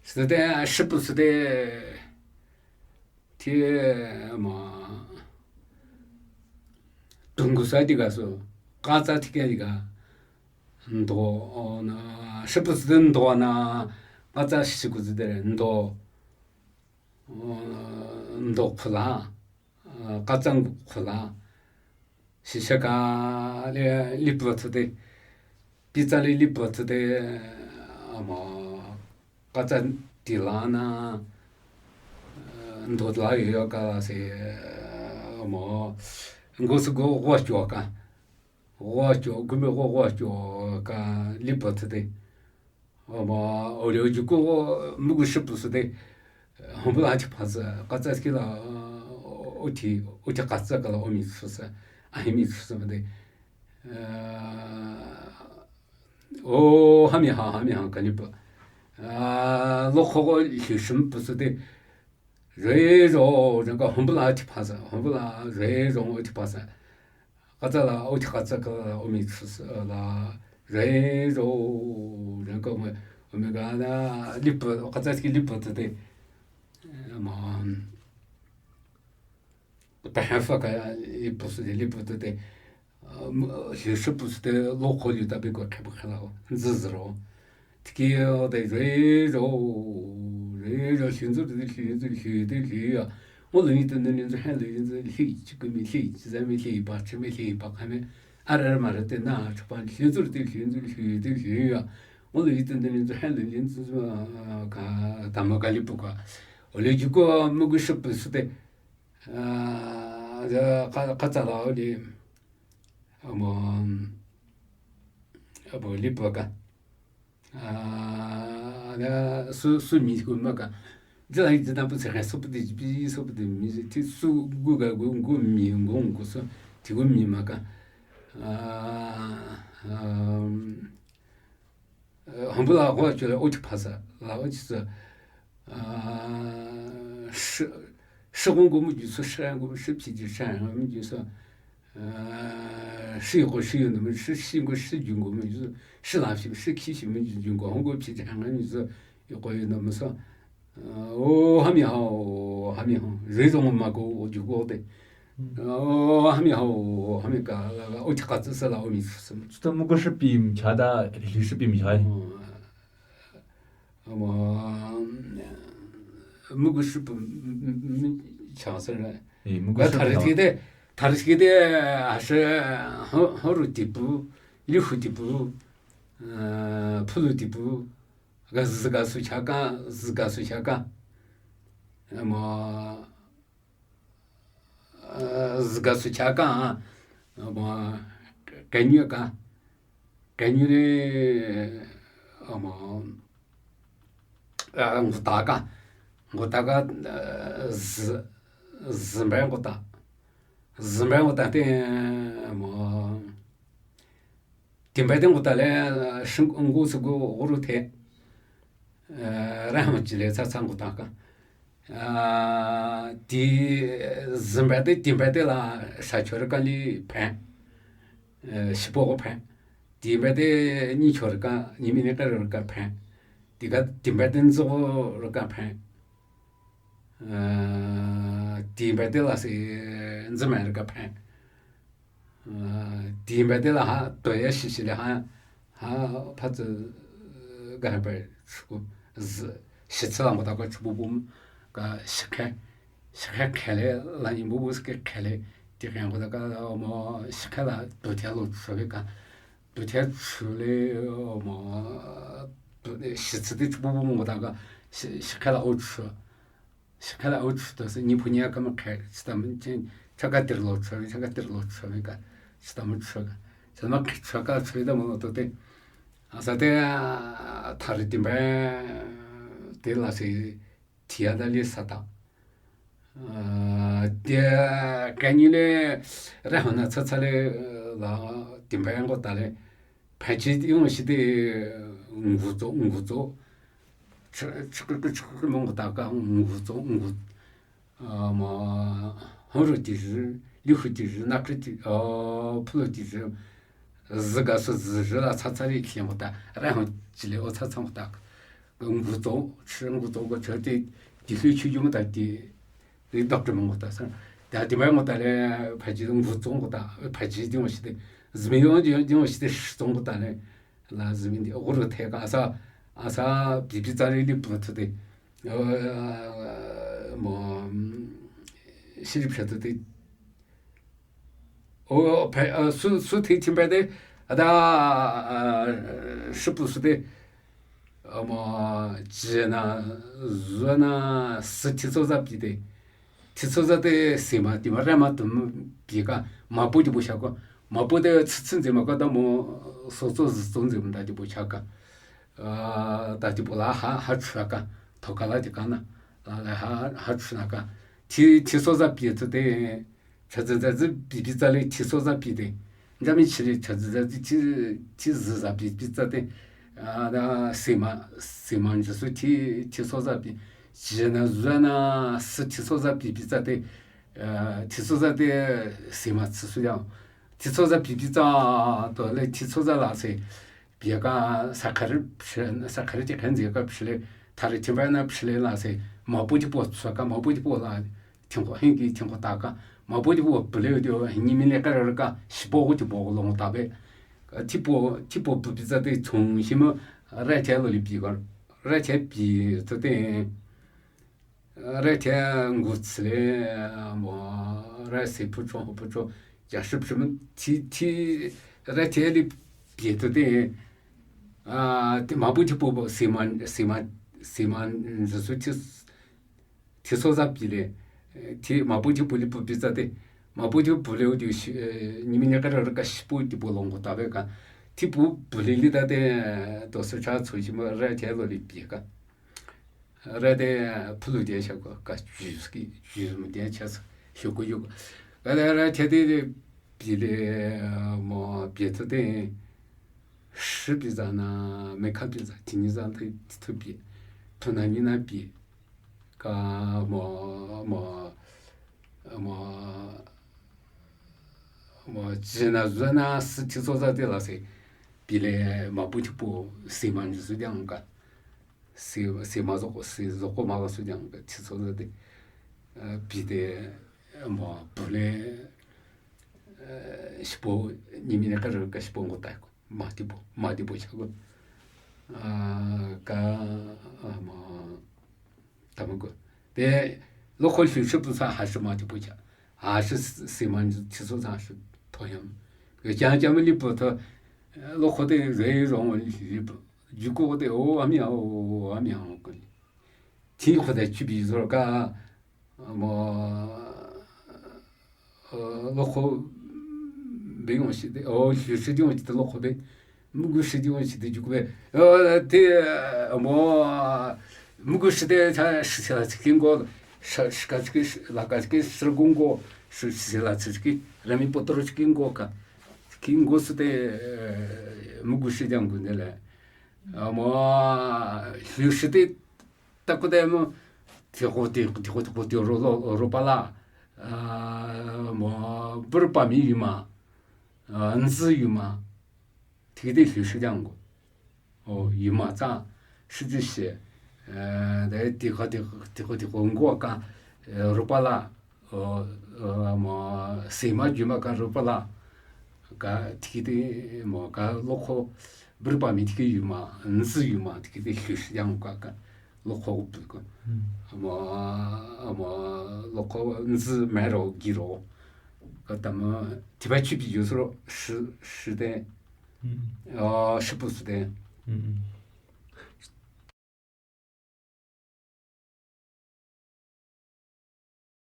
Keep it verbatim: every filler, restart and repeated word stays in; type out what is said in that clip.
Sü te, shipü sü te, thi ma, tungu sa di ga su, katsa thi ke di ga, ndo, na, shipü sü te ndo na, katsa shiku sü te, ndo, ndo khula, katsa khula, shisha ka le, lipü tsu te, pitsa le lipü tsu te, ama, katsa tila na, ndo tila yo ka se, ama, ngo su go go cho ka, go cho, gume go go cho ka, lipü tsu te. Ama, oleo ju ko, mugu shipü sü te, hambu la chi pa sü, katsa ki la, o ti, o ti katsa ka la o mi sü sü, a hi mi sü sü ma te. O, hami ha, hami ha, ka ni pa. Lo kho ko, hi shim pü sü te. Re zo, zhang ka hambu la chi pa sü, hambu la, re zo, o chi pa sü. Katsa la, o chi katsa ka la, o mi sü sü la, re zo, zhang ka o mi, o mi ga na, lipü, katsa ki lipü te te. Ma, pa ha fa ka, lipü sü te, lipü te te. Hli shipü sü te lo kho lyu ta be ko khe bu khe la o. Nzü zü ro. Tiki o te zhe zho, zhe zho, hli nzü te hli nzü hli te hli ya. Ngo lu ni te ne nzü ha lu nzü hli chi ku mi hli chi za mi hli pa chi mi hli pa kha mi. A re ma re te na chi pa hli nzü te hli nzü hli te hli ya. Ngo lu ni te ne nzü ha lu nzü ka ta ma ka lipü ka. O le ju ko mugu shipü sü te. A, za ka, katsa la o le. Amo, amo lipü ka. A, na, su, su mi ku ma ka. Zila zila pu se ka, su pu de, bi, su pu de, mi, ti, su, gu ga, gu, gu, mi, gu, gu, su, ti, gu, mi, ma ka. A, um, hambu la go cho le, o chi pa sü, la o chi sü. A, shi, shi gong gu mu ju sü, shi gong gu, shi pi ju shi gong mu ju sü. A, shi gu shi yu nu mu, shi, shi gu shi ju gu mu ju sü. Shi la shi, shi ki shi mu ju ju gu, hong gu pi ju hang mu ju sü. Yu gu yu nu mu sü. A, o, hami hao, hami hao. Zhe zong ma gu, o ju gu de. O, hami hao, hami ka, la, la, o chi ka tsu sü la, o mi sü. Tsu ta mu gu shi pi mcha da, li shi pi mcha. O, Ama, mugu shipu, m-, m-, m-, chang se re. Eh, mugu shipu. Tari chang. Tari kide, tari kide, ashe, ho, horu tipu, lihu tipu, eh, pulu tipu, ga zga su chaka, zga su chaka. Ama, eh, zga su chaka, ama, kenyu ka, kenyu ne, ama, eh, nguta ka, nguta ka, eh, z-, zimbe nguta, zimbe nguta te, ama, Timbe te nguta le, eh, shing ngu su gu guru the. Eh, rahma chi le tsa tsa nguta ka. Ah, ti zimbe te timbe te la sha chor ka li phen. Eh, shipo ko phen. Timbe te ni chor ka, ni mi ne ka ka phen. Ti ka timbe te nzo ka phen. Eh, timbe te la si nzime ka phen. Aa, timbe te la ha, toye shi shi le ha, ha, pha tsu, ga ha pe, chu, zi, shi tsu la mo ta ko chu bu bum, ka shi khe, shi khe khe le, la ni bu bu shi khe khe le, ti khe mo ta ka, mo, shi khe la, to tia lo chu le ka, to tia chu le, mo, to, shi tsu ti chu bu bu mo ta ka, shi, shi khe la o chu. Shikhala o chu to se, ni phu ni a ka ma khe, chita ma chen, chaka tir lo chu, chaka tir lo chu ka, chita ma chu ka. Chita ma khe chu ka chu da mo to te. Asa te, ah, thari timbe, te la se, tia da li sa ta. Ah, te, ka ni le, re ho na cha cha le, la, timbe ngo ta le. Pha chi yung shi te, ngu zo, ngu zo. Chikri, chikri, chikri, mong ta ka, ngu zo, ngu. Ah, ma, hong ru ti zhi, liu hu ti zhi, na kri ti, ah, phu lu ti zhi. zü ga sü zü zü la cha cha li khe mo ta, ra ho chi le o cha cha mo ta. Ngu zo, chi ngu zo ga chi ti, ti hlü chi yu mo ta ti, ti doctor mo ta sa. Ta ti mai mo ta le, pa ji ngu zo mo ta, pa ji di mo shi de. Zmi yo di mo shi de shi zo mo ta le. La zmi di, o ro the ka sa, asa, bi bi za li li pu tu de. Mo, shi li pu tu de. O, pe, a, su, su ti chim pe de, a da, a, shi pu su de, a, mo, ji na, zu na, si ti so za bi de. Ti so za de, si ma, ti ma, re ma, tu ma, bi ka, ma pu ti pu sha ko. Ma pu de, ci, ci zi ma ka, da mo, so so zi so zi ma da ti pu sha ka. A, da ti pu la, ha, ha chu ka, to ka la ti ka na. La, la, ha, ha chu na ka. Ti, ti so za bi tu de, Cha zi za zi bi bi za le ti so za bi de. Nja mi chi le cha zi za zi ti, ti zi za bi bi za de. A, da si ma, si ma nji su ti, ti so za bi. Ji na zu na si ti so za bi bi za de. A, ti so za de si ma ci su ya. Ti so za bi bi za to le ti so za la se. Bi ka sa ka ri, sa ka ri ti kan zi ka pi le. Ta le ti ba na pi le la se. Ma pu ti pu sa ka, ma pu ti pu la. Tingkho, hingi tingkho ta ka. Ma pu ti pu pu le yo, ni mi le ka re ka, shi pu ti pu long ta be. Ti pu, ti pu pu bi za de chung shi mo, re te lo li bi ka. Re te bi, to de, re te ngu ci le, mo, re se pu cho, pu cho, ya shi pu mo, ti, ti, re te li bi to de, a, ti ma pu ti pu, si ma, si ma, si ma, nzi su ti, Ti so za bi le, ti ma pu ti pu li pu bi za de. Ma pu ti pu le o di shi, ni mi ne ka ra ka shi pu ti pu long ko ta be ka. Ti pu pu le li da de, to se cha chu shi mo re te lo li bi ka. Re de pu lu de sha ko, ka ju ski, ju mu de cha sa, shu ko yu ko. Ka de re te de bi le, mo bi to de, shi bi za na, me ka bi za, ti ni za de, ti to bi. To na ni na bi. Ka mo, mo, mo, mo, ji na zu na si ti so za de la se. Bi le ma pu ti pu si ma ni su diang ka. Si, si ma zo ko, si zo ko ma la su diang ka ti so za de. A, bi de, mo, pu le, a, shi pu, ni mi ne ka re ka shi pu ngo ta ko. Ma ti pu, ma ti pu cha ko. A, ka, a, mo, Tamako. Te, lokho shu shu pu sa ha shu ma ti pu cha. Ha shu si ma ti so sa shu to yam. Ke cha cha mi li pu to, lokho te re rong li pu. Ju ko te o, a mi a o, a mi a o ko li. Ti ko te chu bi zo ka, mo, lokho be yong shi de, o, shu shi de yong shi de lokho be. Mugu shi de yong shi de ju ko be. O, te, mo, mugu shi de cha shi la chi kin go, shi ka chi la ka chi shi gun go, shi la chi ki, ra mi poto chi kin go ka. Kin go su de, mugu shi de yong gu de le. Mo, shu shi de Ta ko te mo, ti ko ti, ti ko ti ko ti ro lo, ro pa la. A, mo, bur pa mi yu ma. A, nzi yu ma. Ti de shu shi jang go. O, yu ma za, shi ji shi. E, de ti ko ti, ti ko ti ko ngo ka, e, ro pa la. O, o, mo, si ma ju ma ka ro pa la. Ka ti de mo ka lokho, bur pa mi ti yu ma, nzi yu ma, ti de shu shi jang ka ka. Lokho bu ko. Mo, mo, lokho nzi ma ro gi ro. Ka ta mo, ti ba chi bi yu su ro, shi, shi de. O, shi pu su de.